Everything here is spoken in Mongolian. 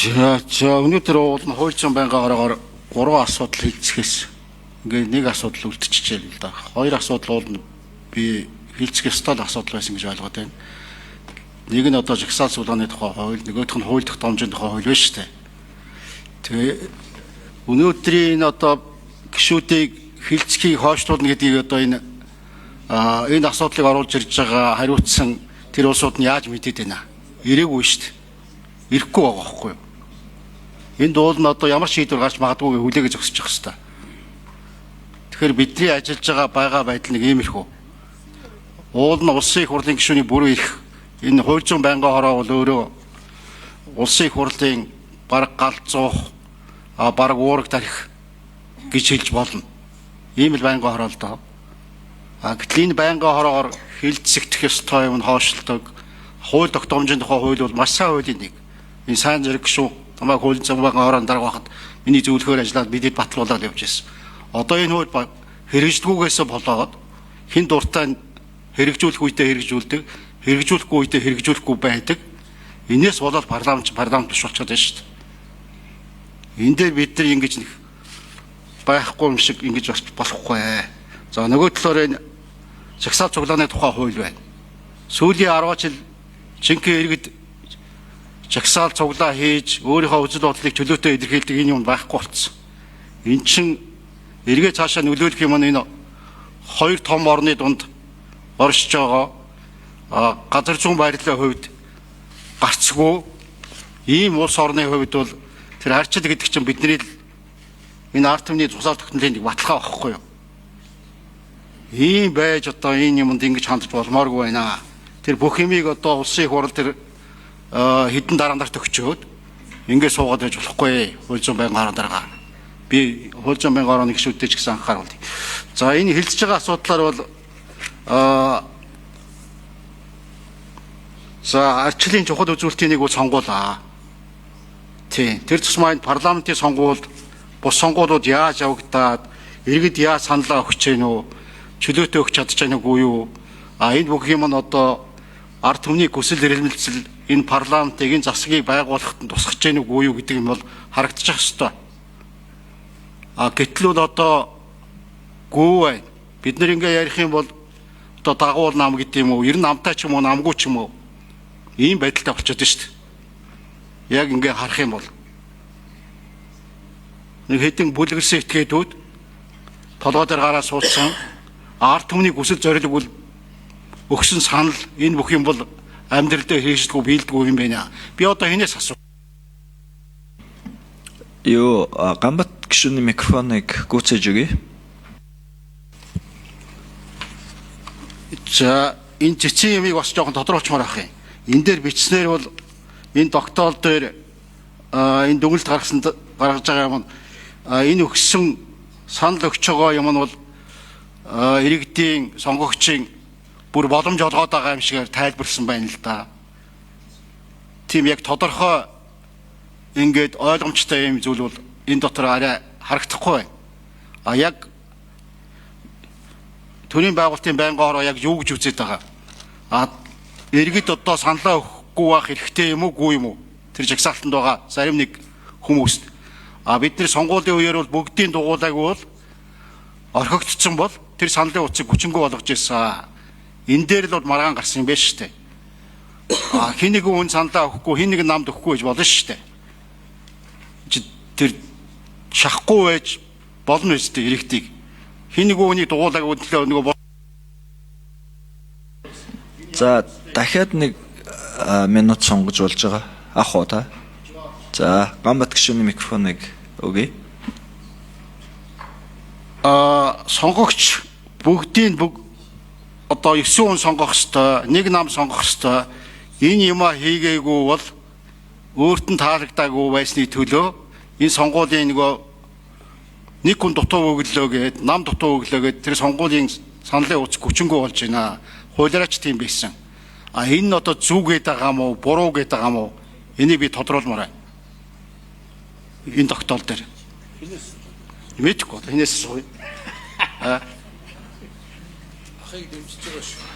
За, өнөөдөр уул нь хууль зүйн байнгын хороогоор 3 асуудал хилцэхээс ингээд нэг асуудал үлдчихжээ л да. Хоёр асуудал уул нь би хилцэх ёстой л асуудал байсан гэж ойлгоод байна. Нэг нь одоо жагсаал суулганы тухай хууль, нөгөөх нь хууль тогтоомжийн тухай хууль байна шүү дээ. Тэгээ өнөөдрийн энэ одоо гишүүдийг хилцэхийг хойшлуулна гэдгийг одоо энэ энэ асуудлыг оруулж ирж байгаа хариуцсан тэр улсууд нь яаж мэдээд байна? Ирээгүй шүү дээ. Ирэхгүй байгаа байхгүй юу? Энд уул нь одоо ямар шийдвэр гарч магадгүй хүлээгээ зогсож явах хэвээр. Тэгэхээр бидний ажиллаж байгаа байдал нэг иймэрхүү. Уул нь улсын их хурлын гишүүний бүрэн эрх, энэ хууль зүйн байнгын хороо бол өөрөө улсын их хурлын бараг галзуух, бараг уураг тарих гэж хэлж болно. Ийм л байнгын хороо л доо. Гэтэл энэ байнгын хороогоор хилцэгдэх ёстой юм хоошлдог. Хууль тогтоомжийн тухай хууль бол маш сайн хуулийн нэг. Энэ сайн зэрэг гишүүн намайг хуулийн зүйн байнгын хороонд дарга байхад миний зөвлөхөөр ажиллаад бидэд батлуулаад явж байсан. Одоо энэ хууль хэрэгждэггүйгээсээ болоод хэн дуртай хэрэгжүүлэх үедээ хэрэгжүүлдэг, хэрэгжүүлэхгүй үедээ хэрэгжүүлэхгүй байдаг. Энээс болоод парламент биш болчиход байна шүү дээ. Энэ дээр бид нар ингэж нэг байхгүй юм шиг ингэж бас болохгүй. За, нөгөө талаар энэ жагсаал цуглааны тухай хууль байна. Сүүлийн 10 жил жинхэнэ иргэд жагсаал цуглаа хийж өөрийнхөө үзэл бодлыг чөлөөтэй илэрхийлдэг энэ юм байхгүй болцсон. Эн чин эргээ цаашаа нөлөөлөх юм нь энэ хоёр том орны дунд оршиж байгаа газар зүүн байрлалын хувьд гарцгүй ийм улс орны хувьд бол тэр арчил гэдэг чинь бидний л энэ ард түмний тусгаар тогтнолын нэг баталгаа байхгүй юу? Ийм байж одоо энэ юмд ингэж хандж болмооргүй байна. Тэр бүх юмыг одоо улсын их хурал тэр хэдэн дараа нарт өгчөөд ингээд суугаад байж болохгүй. Хууль зүйн байнгын хорон дарга. Би хууль зүйн байнгын хорооны гишүүдтэй ч гэсэн анхааруул. За, энэ хилцэж байгаа асуудлаар бол за, арчлын чухал үзүүлэлтийн нэг бол сонгуулаа. Тийм. Тэр тусмаа энэ парламентын сонгуульд бус сонгуулиуд яаж явагдаад иргэд яаж саналаа өгч гэнэ үү? Чөлөөтэй өгч чадж гэнэ үгүй юу? Энэ бүх юм нь одоо ард түмний хүсэл эрмэлзэл энэ парламентыг энэ засгийг байгуулахад нь тусгаж гэнэ үгүй юу гэдэг юм бол харагдчих хэвээр. Гэтэл бол одоо гүү байна. Бид нар ингээ ярих юм бол одоо дагуул нам гэдэг юм уу? Ер нь намтай ч юм уу, намгүй ч юм уу? Ийм байдалтай болчиход байна шүү дээ. Яг ингээ харах юм бол нэг хэдэн бүлгэрсэн этгээдүүд толгой дээр гараа суудсан ард түмний хүсэл зорилго бол өгсөн санал энэ бүх юм бол амьдрал дээр хэрэгждэггүй, биелдэггүй юм байна. Би одоо хинээс асуу. Юу, Ганбат гишүүний микрофоныг гүйцээж өгье. За, энэ цэцэн ямыг бас жоохон тодруулчмаар байх юм. Энэ дээр бичснээр бол энэ тогтоол дээр энэ дүгнэлт гаргасан гаргаж байгаа юм энэ өгсөн санал өгч байгаа юм нь бол иргэдийн сонгогчийн бүр боломж олгоод байгаа юм шигээр тайлбарлсан байна л да. Тийм яг тодорхой ингээд ойлгомжтой юм зүйл бол энэ дотор арай харагдахгүй байна. А яг төрийн байгуулалтын байнгын хороо яг юу гэж үзээд байгаа? Иргэд одоо саналаа өгөхгүй байх хэрэгтэй юм уу, үгүй юм уу? Тэр жагсаалтанд байгаа зарим нэг хүмүүст. Бид нар сонгуулийн үеэр бол бүгдийн дугуулаагүй бол орхигдсон бол тэр саналын утсыг хүчингү болгож ирсэн. Энэ дээр л бол маргаан гарсан юм байна шүү дээ. Хэн нэгэн хүн саналаа өгөхгүй, хэн нэгэн намд өгөхгүй гэж болно шүү дээ. Тэр шахахгүй байж болно үстэй иргэдийг. Хэн нэгэн хүний дугуулаагүй төлөө нөгөө. За, дахиад нэг минут сонгож болж байгаа. Ах уу та. За, Ганбат гишүүний микрофоныг өгье. Сонгогч бүгдийн одоо 9 хүн сонгох ёстой, нэг нам сонгох ёстой. Энэ юма хийгээгүй бол өөрт нь таалагдаагүй байсны төлөө энэ сонгуулийн нөгөө нэг хүн дутуу өглөө гээд, нам дутуу өглөө гээд тэр сонгуулийн саналын утас хүчингү болж байна. Хуулиараач тийм байсан. Энэ нь одоо зүг гээд байгаа юм уу, буруу гээд байгаа юм уу? Энийг би тодруулмаар байна. Энэ тогтоол дээр. Мэдэхгүй. Хинээс асууя. Ахыг дэмжиж байгаа шүү.